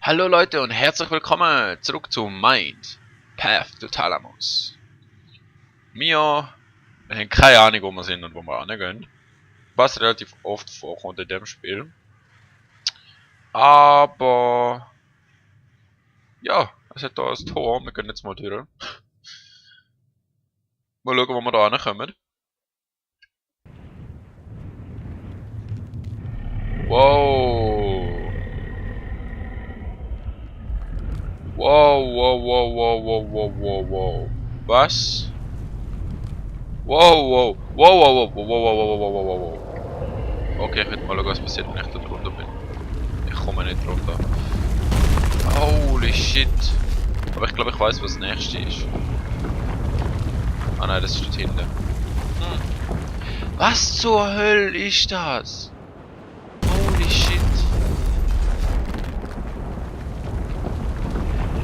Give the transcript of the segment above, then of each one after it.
Hallo Leute und herzlich willkommen zurück zu Mind Path to Thalamus. Wir haben keine Ahnung, wo wir sind und wo wir hingehen. Was relativ oft vorkommt in dem Spiel. Aber ja, es hat da ein Tor, wir gehen jetzt mal durch. Mal schauen, wo wir da hinkommen. Wow. Wow. Was? Wow. Okay, ich will mal schauen, was passiert, wenn ich da drunter bin. Ich komme nicht runter. Holy shit. Aber ich glaube, ich weiß, was das nächste ist. Ah nein, das ist dort hinten. Was zur Hölle ist das? Holy shit.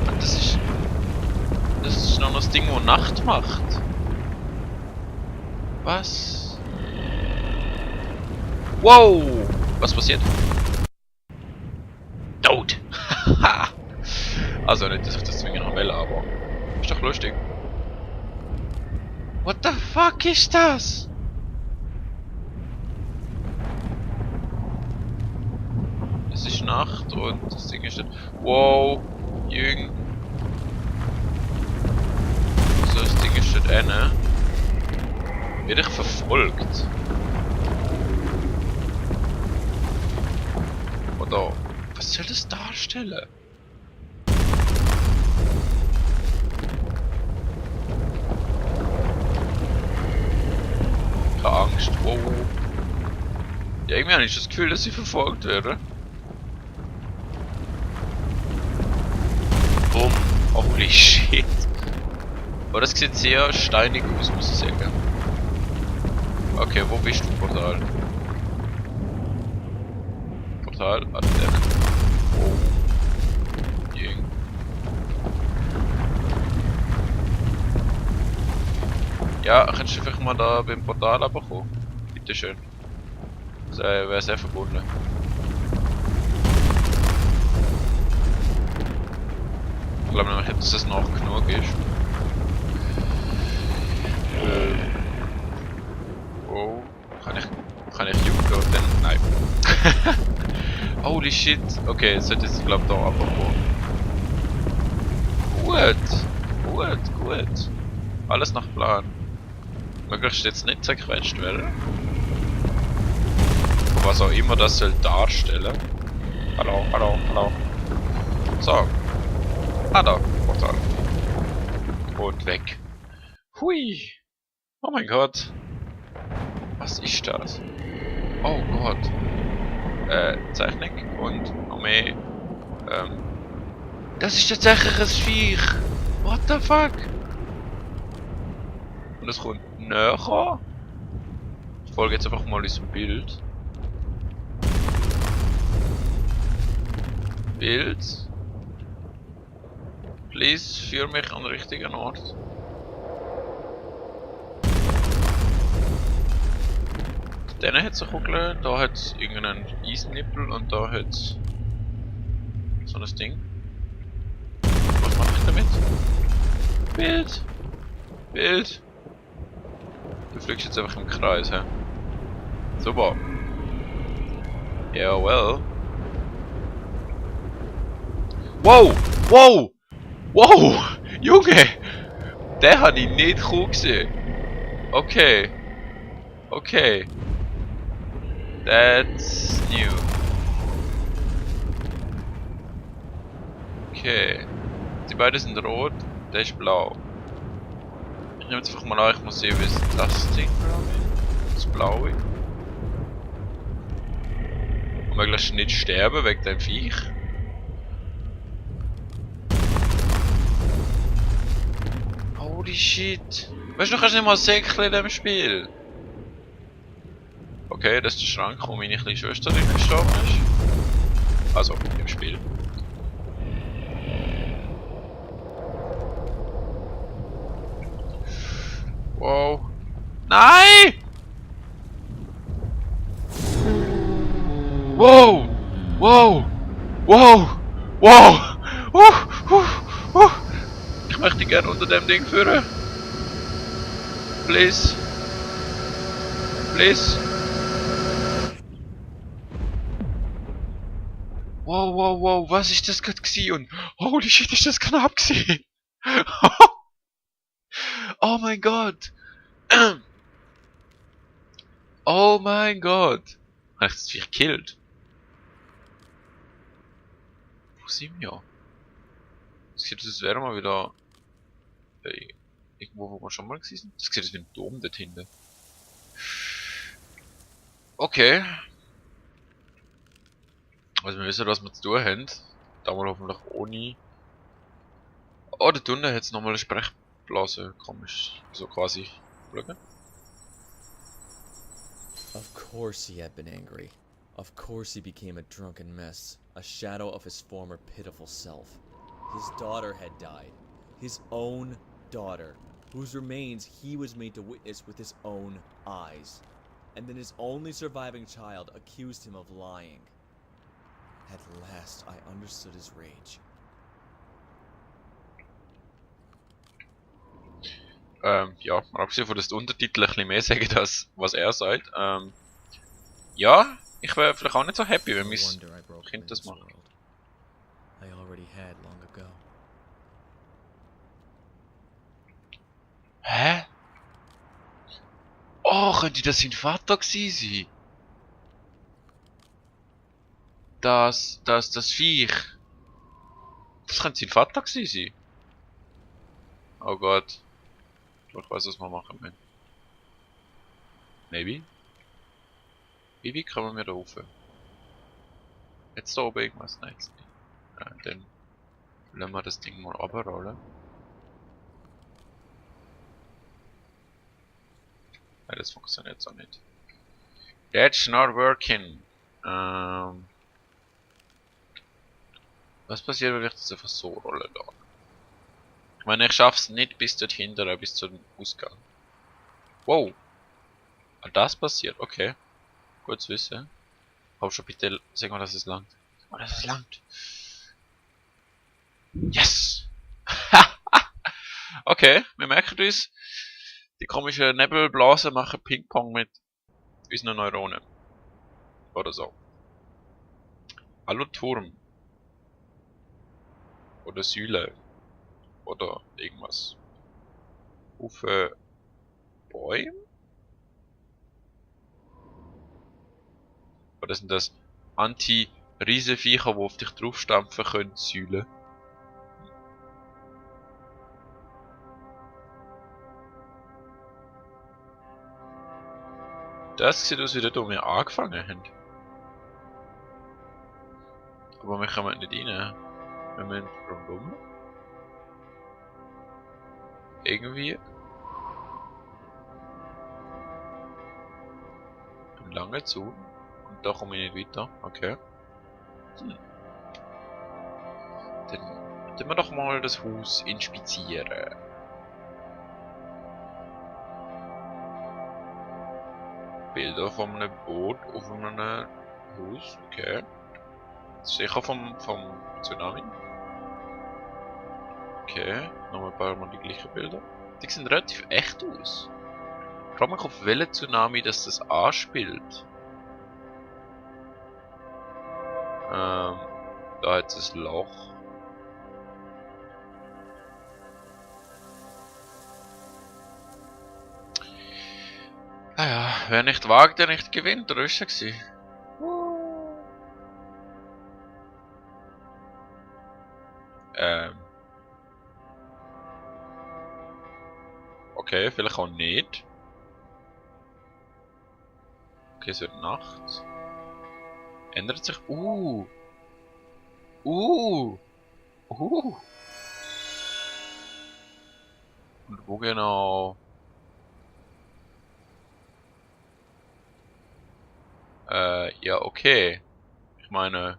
Und das ist noch das Ding, wo Nacht macht. Was? Wow! Was passiert? Tot! Also nicht, dass ich das zwingend noch will, aber ist doch lustig. What the fuck ist das? Es ist Nacht und das Ding ist... Wow! Jürgen! So, das Ding ist dort hinten. Werde ich verfolgt? Oder was soll das darstellen? Keine Angst, wow. Ja, irgendwie habe ich das Gefühl, dass ich verfolgt werde. Bumm. Holy shit. Aber das sieht sehr steinig aus, muss ich sagen. Okay, wo bist du, Portal? Portal? Warte, der. Oh. Jing. Ja, kannst du vielleicht mal da beim Portal runterkommen? Bitteschön. Das wäre sehr verbunden. Ich glaube nämlich, dass es noch genug ist. Oh, kann ich jucken und dann... Nein. Holy shit. Okay, jetzt sollte es glaube ich da runterkommen. Gut. Alles nach Plan. Möglichst jetzt nicht zerquetscht werden. Was auch immer das soll darstellen. Hallo. So. Ah da, Portal. Und weg. Hui. Oh mein Gott. Was ist das? Oh Gott. Zeichnung und noch mehr. Das ist tatsächlich ein Viech. What the fuck? Und es kommt näher. Ich folge jetzt einfach mal diesem Bild. Please, führ mich an den richtigen Ort. Da hat es eine Kugel, da hat es irgendeinen Eisnippel und da hat es so ein Ding. Was mache ich damit? Bild! Du fliegst jetzt einfach im Kreis, hä? Super! Ja, well. Wow! Junge! Den habe ich nicht cool gesehen. Okay. That's new. Okay. Die beiden sind rot, der ist blau. Ich nehme jetzt einfach mal an, ich muss sehen, wie es das Ding ist. Das blaue. Und möglichst nicht sterben wegen dem Viech. Holy shit. Weißt du kannst nicht mal säckeln in dem Spiel. Okay, das ist der Schrank, wo meine kleine Schwester drin gestorben ist. Also, im Spiel. Wow. Nein! Wow! Wow! Ich möchte gerne unter dem Ding führen. Please. Please. Wow, was ist das gerade gewesen? Und holy shit, ist das knapp gewesen? Oh mein Gott! Oh mein Gott! Habe ich das Viech gekillt? Wo sind wir? Das sieht aus, als wären wir wieder irgendwo, wo wir schon mal gewesen sind. Das sieht aus wie ein Dom dort hinten. Okay. Also wir wissen, was wir zu tun haben. Da mal hoffentlich ohne... Oh, da unten hat es nochmal eine Sprechblase. Komisch. So quasi. Schauen. Of course he had been angry. Of course he became a drunken mess, a shadow of his former pitiful self. His daughter had died. His own daughter, whose remains he was made to witness with his own eyes. And then his only surviving child accused him of lying. At last I understood his rage. Ja, mal abgesehen von, dass die Untertitel ein bisschen mehr sagen, als was er sagt. Ja, ich wäre vielleicht auch nicht so happy, wenn mein Kind das macht. I already had long ago. Hä? Oh, könnte das sein Vater gewesen sein? Das Viech. Das könnte sein Vater gewesen sein. Oh Gott. Ich weiß, was wir machen müssen. Maybe? Wie weit kommen wir da rauf? Jetzt da oben irgendwas? Nein, jetzt nicht. Dann lassen wir das Ding mal runterrollen. Nein, das funktioniert so nicht. That's not working. Was passiert, wenn ich das einfach so rollen lasse? Ich meine, ich schaff's nicht bis dort hinten, bis zum Ausgang. Wow. Ah, das passiert, okay. Gut zu wissen. Aber schon bitte, sag mal, dass es langt. Sag mal, dass es langt. Yes! Okay, wir merken uns, die komischen Nebelblasen machen Ping-Pong mit unseren Neuronen. Oder so. Hallo Turm. Oder Säule. Oder irgendwas. Auf Bäume? Oder sind das Anti-Riesenviecher, die auf dich draufstampfen können, Säulen? Das sieht aus, wie dort, wo wir angefangen haben. Aber wir kommen nicht rein. Wir müssen rundum. Irgendwie. Ein langer Zaun. Und da komme ich nicht weiter. Okay. Dann tun wir doch mal das Haus inspizieren. Bilder von einem Boot auf einem Haus. Okay. Sicher vom Tsunami. Okay, nochmal ein paar Mal die gleichen Bilder. Die sehen relativ echt aus. Ich frage mich, auf welchen Tsunami das anspielt. Da hat es ein Loch. Naja, wer nicht wagt, der nicht gewinnt, oder ist er gewesen? Okay, vielleicht auch nicht. Okay, es wird Nacht. Ändert sich. Und wo genau? Ja, okay. Ich meine,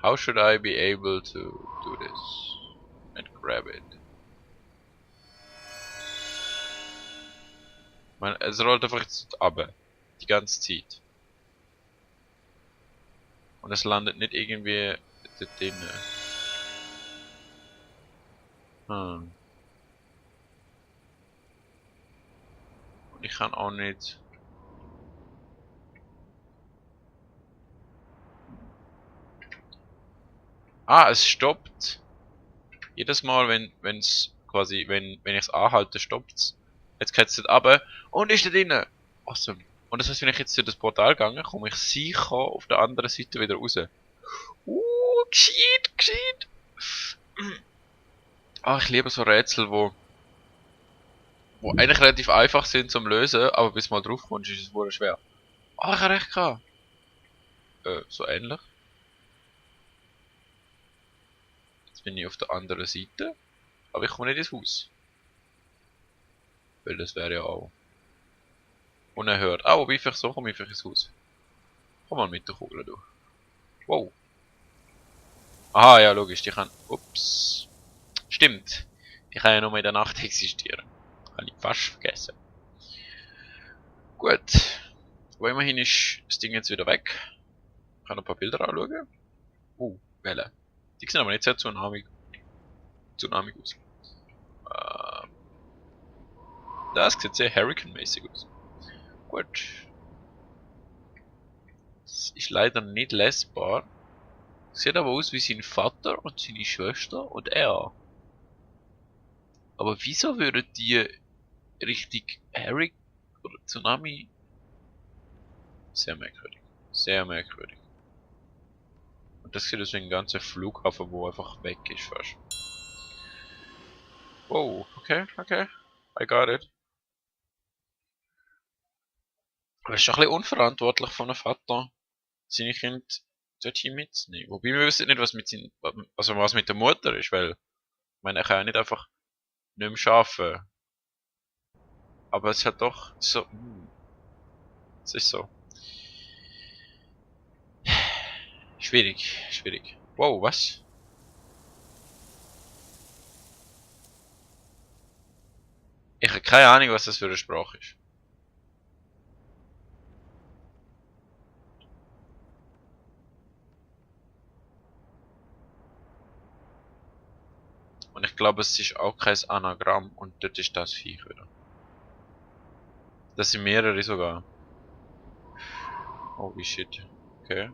how should I be able to do this? And grab it. Ich meine, es rollt einfach jetzt runter. Die ganze Zeit. Und es landet nicht irgendwie dort drinnen? Hm. Und ich kann auch nicht... Ah, es stoppt. Jedes Mal, wenn ich es anhalte, stoppt's. Jetzt geht es nicht runter und ist da drinnen. Awesome. Und das heißt, wenn ich jetzt durch das Portal gehe, komme ich sicher auf der anderen Seite wieder raus. Gescheit, gescheit. Ah, ich liebe so Rätsel, wo eigentlich relativ einfach sind zum Lösen, aber bis du mal drauf kommst, ist es wohl schwer. Ah, ich habe recht gehabt. So ähnlich. Jetzt bin ich auf der anderen Seite, aber ich komme nicht ins Haus. Weil das wäre ja auch unerhört. Ah, wobei vielleicht so komme ich vielleicht ins Haus. Komm mal mit der Kugel durch. Wow. Aha, ja, logisch, die kann... Ups. Stimmt. Die kann ja nur in der Nacht existieren. Habe ich fast vergessen. Gut. Aber immerhin ist das Ding jetzt wieder weg. Ich kann noch ein paar Bilder anschauen. Wellen. Die sehen aber nicht sehr tsunamig aus. Das sieht sehr Hurricane-mäßig aus. Gut. Das ist leider nicht lesbar. Sieht aber aus wie sein Vater und seine Schwester und er. Aber wieso würden die richtig Hurricane oder Tsunami? Sehr merkwürdig. Sehr merkwürdig. Und das hier ist ein ganzer Flughafen, wo einfach weg ist fast. Wow, okay. I got it. Aber es ist schon ein bisschen unverantwortlich von einem Vater, seine Kinder dorthin mitzunehmen. Wobei wir wissen nicht, was mit der Mutter ist, weil, ich meine, er kann ja nicht einfach nicht mehr arbeiten. Aber es hat doch so, es ist so. Schwierig. Wow, was? Ich habe keine Ahnung, was das für eine Sprache ist. Und ich glaube, es ist auch kein Anagramm und dort ist das Viech wieder. Das sind mehrere sogar. Oh, wie shit. Okay.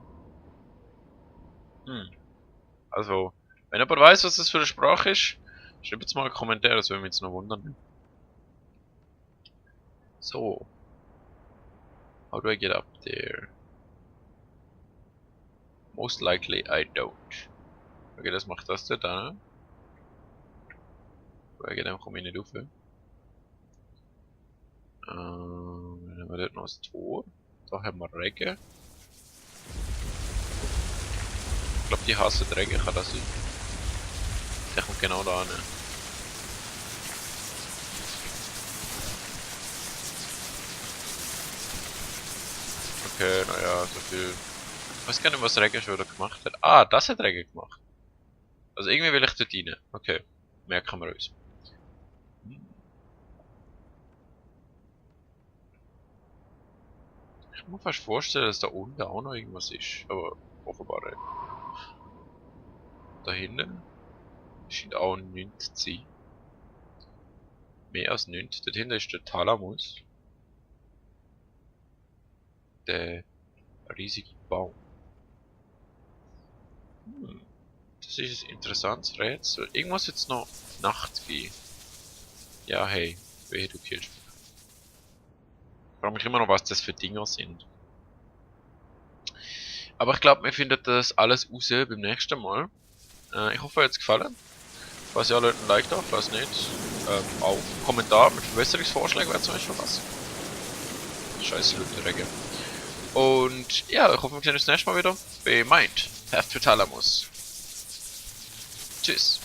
Also, wenn jemand weiß, was das für eine Sprache ist, schreibt jetzt mal einen Kommentar, das würde mich jetzt noch wundern. So. How do I get up there? Most likely I don't. Okay, das macht das dort an. Wegen dem komme ich nicht rauf. Dann haben wir dort noch das Tor. Da haben wir Regen. Ich glaube, die hassen Regen, kann das sein. Der kommt genau da hin. Okay, naja, so viel. Ich weiß gar nicht, was Regen schon wieder gemacht hat. Ah, das hat Regen gemacht. Also irgendwie will ich dort rein. Okay, merken wir uns. Ich kann mir fast vorstellen, dass da unten auch noch irgendwas ist. Aber offenbar nicht. Da hinten scheint auch nichts zu sein. Mehr als nichts. Dort hinten ist der Thalamus. Der riesige Baum. Das ist ein interessantes Rätsel. Irgendwas jetzt noch Nacht gehen. Ja, hey, wehe du killst mich. Ich frage mich immer noch, was das für Dinger sind. Aber ich glaube, wir finden das alles raus beim nächsten Mal. Ich hoffe, euch hat es gefallen. Falls ihr Leute ein Like da, falls nicht, auch einen Kommentar mit Verbesserungsvorschlägen wäre zum Beispiel was. Scheiße, Leute, Regen. Und ja, ich hoffe, wir sehen uns das nächste Mal wieder bei Mind, Path to Thalamus. Tschüss.